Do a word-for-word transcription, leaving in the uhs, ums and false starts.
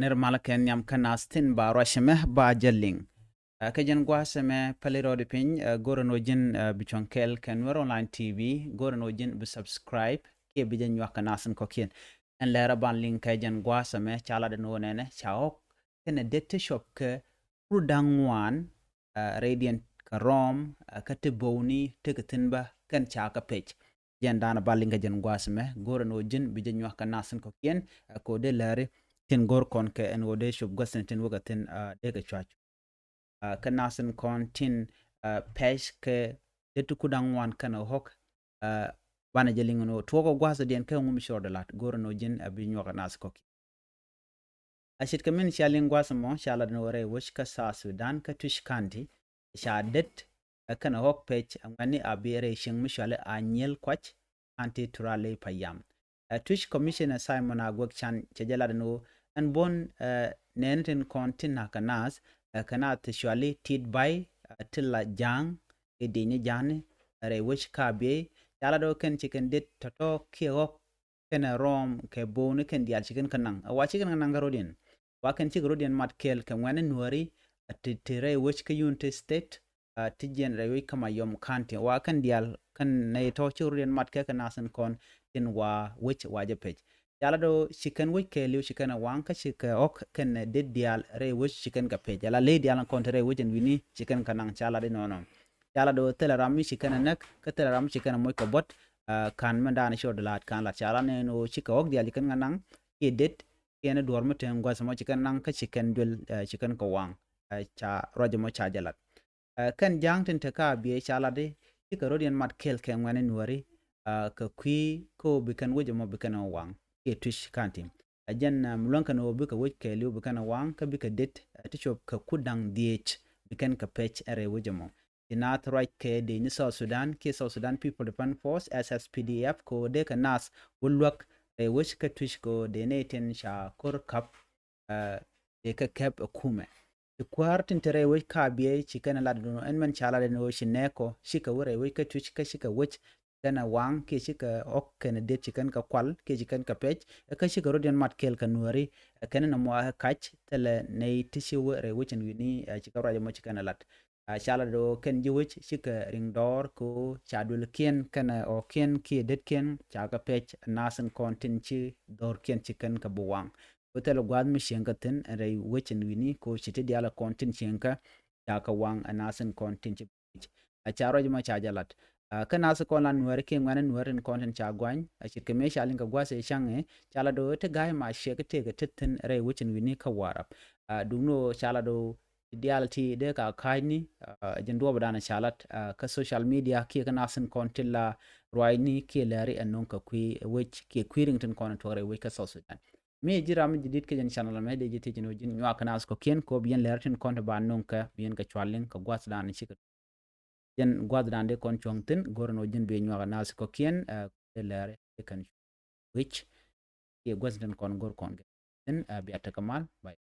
Nir malä kɛ nhiam kä nath tin ba ruacɛ mɛ ba jɛ liŋ. Ɛ, kä jɛn gua̱a̱th ɛmɛ päli rɔɔdi piny, ɛ, go̱rɛ ni ɣöö ji̱n, ɛ, bi cuɔ̱ŋ kɛɛl kɛ Nuer Online T V, go̱rɛ ni ɣöö ji̱n bi subscribe kiɛ bi jɛ nyuak kɛ nath tin kɔ̱kiɛn. Ɛn lɛrä ban liŋ kɛ jɛn gua̱a̱th ɛmɛ ca lat ɛn ɣöö nɛnɛ ca ɣɔ̱k kɛnɛ det ti cuɔp kɛ kur da̱ŋ ŋuan, ɛ, rɛydiɛn kɛ rɔɔm, ɛ, kä ti bo̱o̱ni tekɛ thi̱n bä kɛn ca kɛ pec. Jɛn da̱a̱n ba liŋ kɛ jɛn gua̱a̱th ɛmɛ go̱rɛ ni ɣöö ji̱n bi jɛ nyuak kɛ nath tin kɔ̱kiɛn, ɛ, kɛ ɣöö dee lääri tin go̱r kɔn kɛ ɛn ɣöö dee cuɔp gua̱th tin tin wä kɛ thi̱n, ɛ, dee kɛ cua̱c. Ɛ, kä nath tin kɔn tin, ɛ, pec kɛ det ti kur da̱ŋ ŋuan kɛnɛ ɣɔ̱k, ɛ, banɛ jɛ liŋ ni ɣöö tuɔɔkɛ gua̱a̱thdiɛn kɛ ŋu mi ci rɔɔdɛ lat go̱rɛ ni ɣöö ji̱n, ɛ, bi nyuak kɛ nath kɔ̱kiɛn. A ce̱tkɛ min cia liŋ gua̱a̱th ɛmɔ ca lat ni ɣöö rɛy wec kä South Sudan kä Twic County ca det, ɛ, kɛnɛ ɣɔ̱k pec, ɛ, ŋuɛ̈tni a bi rɛy cieŋ mi cɔali Anyiel Kuac, County Turalei Payam. Ɛ, Twic Commissioner Simon Aguek Can cɛ jɛ lat ni ɣöö ɛn buɔ̱n, ɛ, nɛɛni tin kɔn tin na̱k kɛ nath, ɛ, kɛ nath ti cɔali Tit Bay, ɛ, ti la Ja̱a̱ŋ, kɛ diecni Ja̱a̱ŋni, ɛ, rɛy wec kä Abyei, ca lat ɣöö kɛn ci kɛn det tɔ̱tɔ̱ kiɛ ɣɔ̱k kɛnɛ rɔɔm kɛ bo̱o̱ni kɛn diaal ci kɛn kɛ naŋ. Ɛ, wa ci kɛn kɛ naŋ kɛ rɔ̱diɛn. Wa kɛn cikɛ rɔ̱diɛn mat kɛɛl kɛ ŋuɛ̈tni Nuääri, ɛ, ti, ti rɛy wec kä Unity State, ɛ, ti jiɛn rɛy wec kä Mayom County. Wa kɛn diaal kɛn nɛy tɔ̱ cikɛ rɔ̱diɛn mat kɛ kɛ nath tin kɔn tin wa wec wa jɛ pec. Ca lat ɣöö ci kɛn wec kɛɛliw ci kɛn ɛ waŋ kä cikɛ ɣɔ̱k kɛnɛ det diaal rɛy wec ci kɛn kɛ pec. Ala ley diaal kɔn ti rɛy wec ɛn wi̱ni ci kɛn kɛ naŋ ca lat inɔnɔ. Ca lat ɣöö thilɛ ram mi ci kɛn ɛ näk kä thilɛ ram mi ci kɛn ɛ moc kɛ buɔ̱t, ɛ, ka̱n mɛn da̱a̱n ci rɔɔdɛ la̱t ka̱n lat ca lat nɛn ɣöö cikɛ ɣɔ̱k diaal ci kɛn kɛ naŋ kiɛ det kiɛ ni duɔ̱ɔ̱r mi te gua̱th ɛmɔ ci kɛn naŋ kä ci kɛn duel, ɛ, ci kɛn kɛ waŋ, ɛ, ca ruac ɛmɔ ca jɛ lat. Ɛ, kɛn Ja̱a̱ŋ tin te kä Abyei ca lat i̱ cikɛ rɔ̱diɛn mat kɛɛl kɛ ŋuɛ̈tni Nuääri, ɛ, kɛ kui̱ kä ɣöö bi kɛn wec ɛmɔ bi kɛn ɛ waŋ kiɛ Twic County. Ɛ, jɛn, ɛ, mi luäŋ kɛn ɣöö bikɛ wec kɛɛliw bi kɛn ɛ waŋ kä bikɛ det, ɛ, ti cuɔp kɛ kur da̱ŋ dhieec bi kɛn kɛ pec ɛ rɛy wec ɛmɔ. Ci naath ruac kɛ dec ni South Sudan kiɛ South Sudan People Defense Force, S S P D F, kɛ ɣöö dee kɛ naath wä luäk rɛy wec kä Twic kɛ ɣöö dee nɛy tin ca ko̱r käp, ɛ, dee kɛ käp ɛ kumɛ. Ci kuäär tin te rɛy wec kä Abyei ci kɛn ɛ lat ɛn ɣöö ɛn mɛn ca lat ɛn ɣöö ci nɛɛkɔ cikɛ wä rɛy wec kä Twic kä cikɛ wec kɛn ɛ waŋ kiɛ cikɛ ɣɔ̱k kɛnɛ det ci kɛn kɛ kual kiɛ ci kɛn kɛ pec, ɛ, kä cikɛ rɔ̱diɛn mat kɛɛl kɛ Nuääri, ɛ, kɛn nɔmɔ ɛ kac thilɛ nɛy ti ci wä rɛy wec ɛn wi̱ni, ɛ, cikɛ ruac ɛmɔ ci kɛn ɛ lat. Ɛ, ca lat ɣöö kɛn ji̱ wec cikɛ riŋ dɔɔr kɛ ɣöö ca duelkiɛn kɛnɛ ɣɔ̱kiɛn kiɛ detkiɛn ca kɛ pec nath tin kɔn tin ci dɔɔrkiɛn ci kɛn kɛ bi waŋ. Kɛ ɣöö thilɛ gua̱a̱th mi cieŋ kɛ thi̱n ɛn rɛy wec ɛn wi̱ni kɛ ɣöö ci ti diaal kɔn tin cieŋ kɛ ca kɛ waŋ ɛ nath tin kɔn tin ci bi wec. Ɛ, ca ruac ɛmɔ ca jɛ lat. Ɛ, kä nath kɔn la Nuääri kiɛ ŋuɛ̈tni Nuääri tin kɔn tin ca gua̱ny, ɛ, ce̱tkɛ mëë ca liŋ kɛ gua̱th ɛ cäŋ ëë ca lat ɣöö ti ga̱a̱c ma ciɛ kɛ tëëkɛ tet thi̱n rɛy wec ɛn wi̱ni kä Warrap. Ɛ, duŋni ɣöö ca lat ɣöö ti diaal ti dee ka ka̱a̱cni, ɛ, jɛn duɔɔpdan ca lat, ɛ, kä social media kiɛ kä nath tin kɔn ti la ruaacni kiɛ lääri ɛ nöŋ kɛ kui̱ wec kiɛ kui̱ riŋ tin kɔn tuɔk rɛy wec kä South Sudan. Mi ji̱ ram mi ji̱ di̱t kä jɛn channel ɛmɛ dee ji̱ thiec ɛn ɣöö ji̱n nyuak kɛ nath kɔ̱kiɛn kɛ ɣöö bi yɛn lɛr tin kɔn ti ba nöŋ kɛ bi yɛn kɛ cua liŋ kɛ gua̱thdan cikɛ. Jɛn gua̱thdan dee kɔn cuɔ̱ŋ thi̱n go̱r ɛn ɣöö ji̱n bi nyuak kɛ nath kɔ̱kiɛn, ɛ, dee lɛr ɛ kɛn wec kiɛ gua̱th tin kɔn go̱r kɔn kɛ thi̱n, ɛ, bia tekɛ mal. Bye.